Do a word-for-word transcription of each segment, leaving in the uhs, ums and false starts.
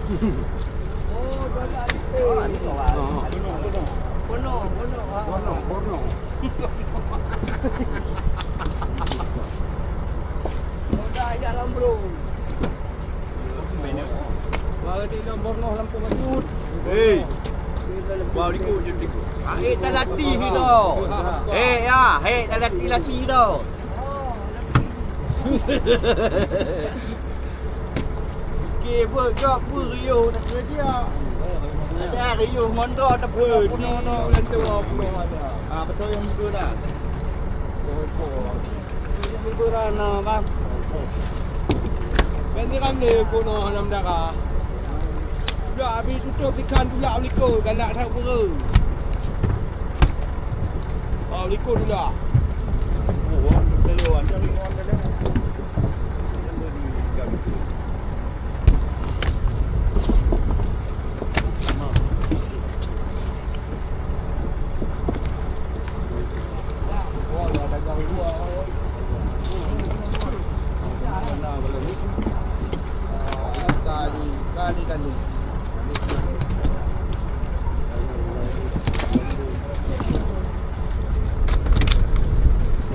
Bornoz, Bornoz. Hei. Bau likot je tikus. Hei, talati sido. Hei, ya, hei, talati lasi sido. Oke, buat job pun riuh nak kerja. Ada riuh mondok tapi pun ada. Ah, betul yang betul dah. Beurana, bang. Bèk nirang lé bunoe lam dara. Tulak abéh tutôp ikan tulak u likot, galak that ureueng. Oh, u likot tulak.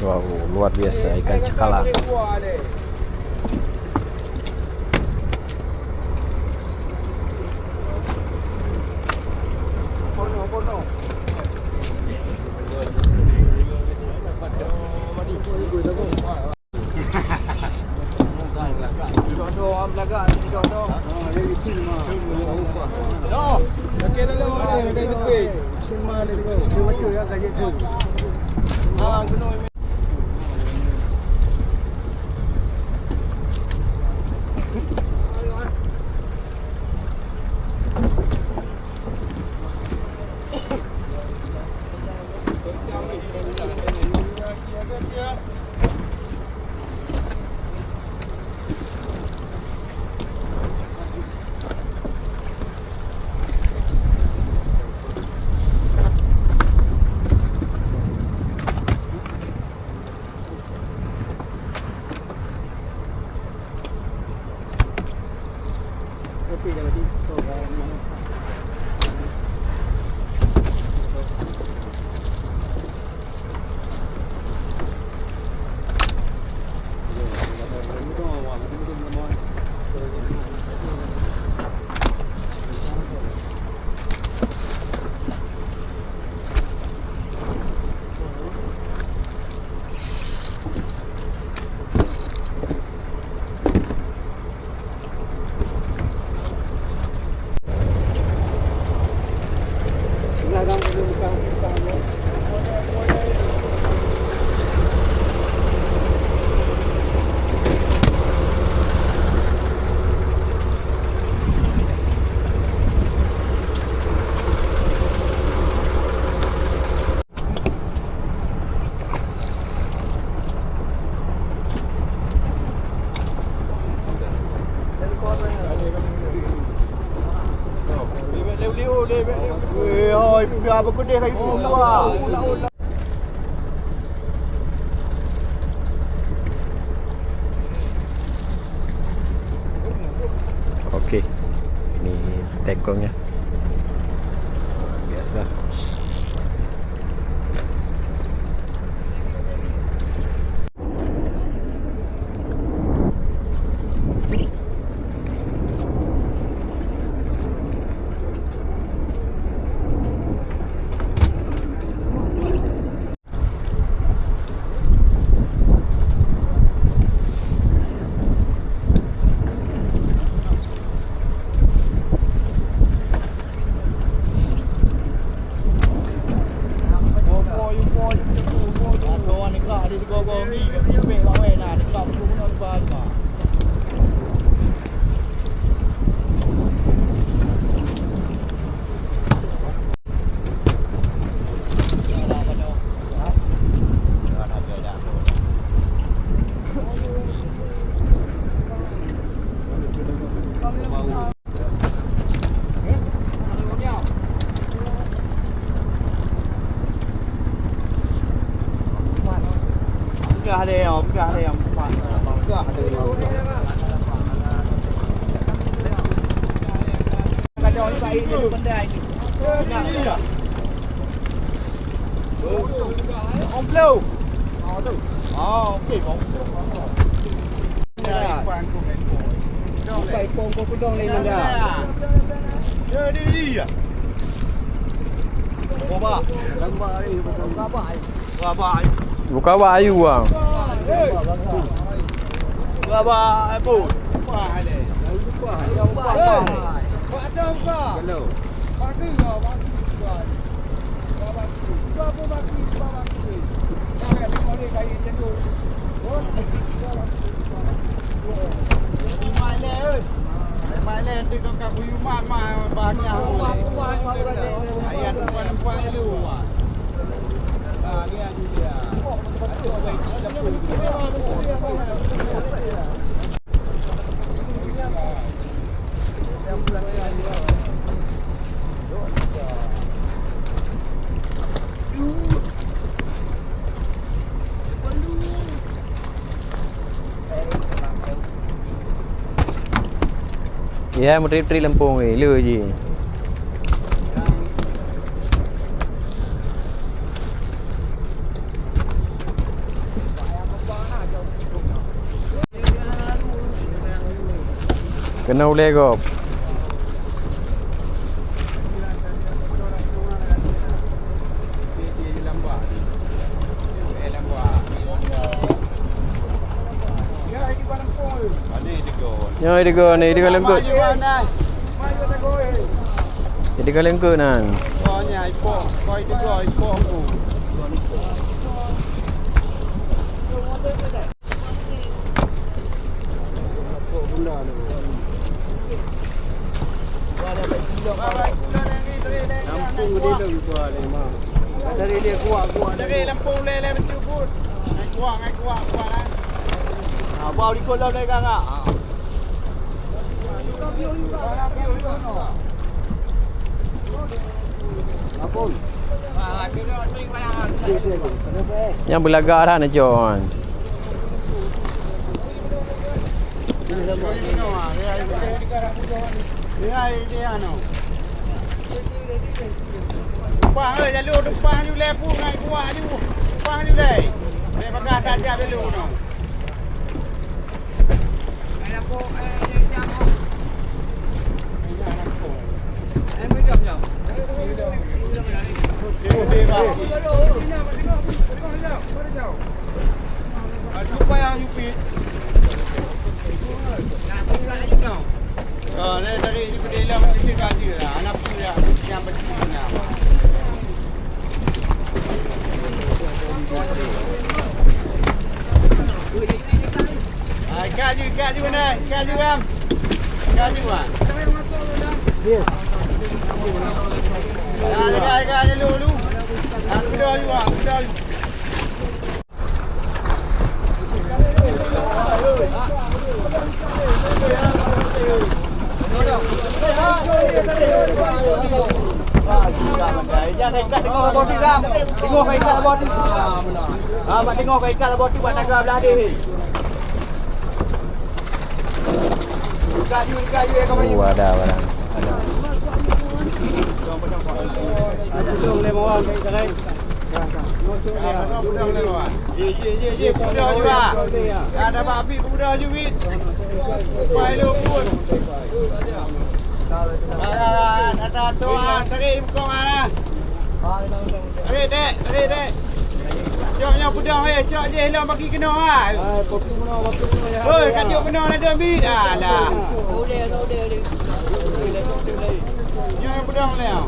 Wow, luar biasa ikan cakala. Weh, hoi, peugah apa keudeh lagi pun dua. Oke, ini tekongnya. Luar biasa. Peugah lé, oh, peugah lé, oh, peugah lé, oh. Buka bayu, ah. Ya, meutri-tri lempung, eh, le ji. Keunoe ulèe gob. Nyoe tiga ni, tiga lengkot. Jadi tiga lengkot nan. Dari dia kuat, kuat. Dari Lampung lé, lé, betul pun. Ngai kuat, ngai kuat, kuat lah. Ah, bau di kolam lé, gak, gak. Ah. Nyang beulagak dah neucok. Tumpang, eh, jalur tumpang ju lé pu ngai kuah ju. Tumpang ju lé. Lé bagah tajak jalur nyoe. Ah, ikat ju, ikat ju, Wan. Ikat ju, Wan. Ikat ju, Wan. Ikat, ikat, ikat, lu, lu. Ah, kuda ju, Wan, kuda ju. Oh, ada, ada. Ada. Tarik, dek, tarik, dek. Cok nyoe peudong, eh, cok jih lom bagi keunoe, ah. Hoi, ka jok keunoe ladôm bit. Alah. Nyoe peudong lé, ah.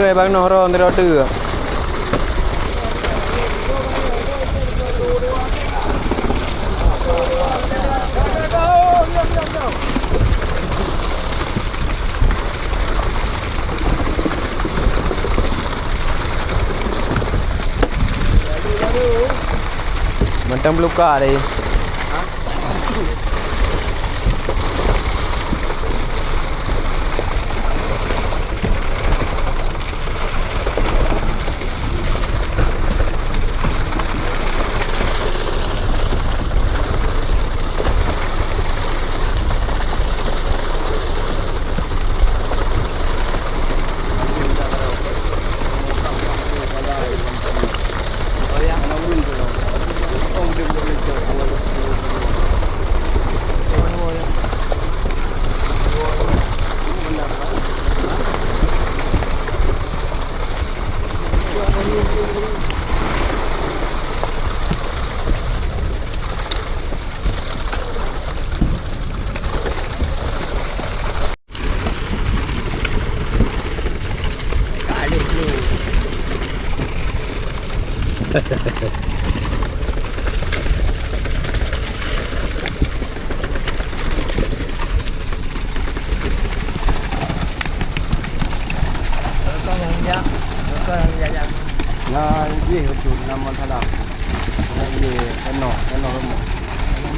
Treh bang noh ron, treh teuk. Mantong beuluka deh. Nah, jih beutôi nama salah. Nah, jih keunoe, keunoe rumoh.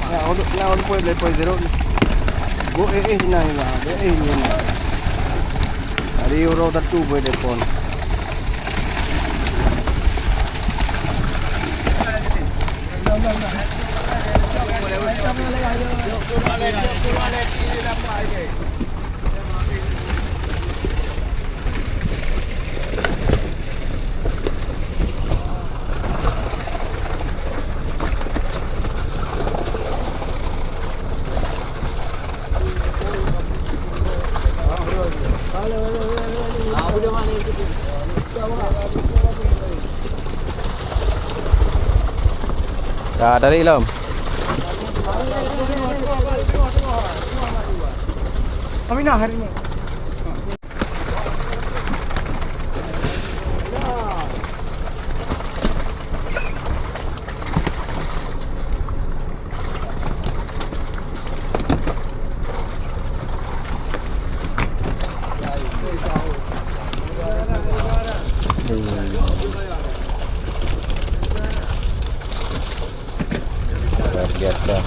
Nah, untuk, nah, untuk poin, poin zero. Go eh, eh, nah, nah, go eh, nah. Hari uroe satu boy depan. Ah, tarik lom. Aminah hari ni. Luar biasa.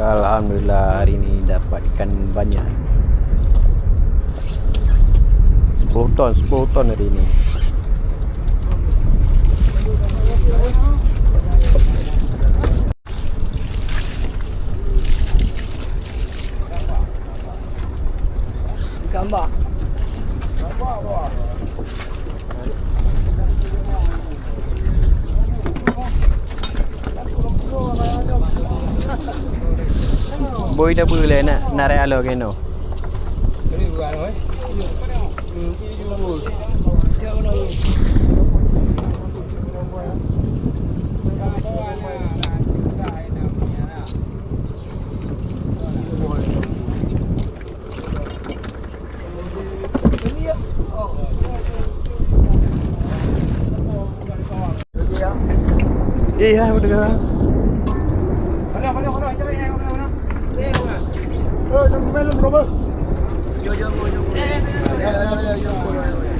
Alhamdulillah, hari ni dapat ikan banyak. Sepuluh ton, sepuluh ton hari ni. Gambar. Bôi dah boleh nak narik alo keno. Eh, hai, pendengar. Mana, mana, mana? Cari yang mana, mana? Eh, mana? Eh, jangan main dalam rumah. Jom, jom, jom, jom. Eh, eh, eh, eh, eh, eh.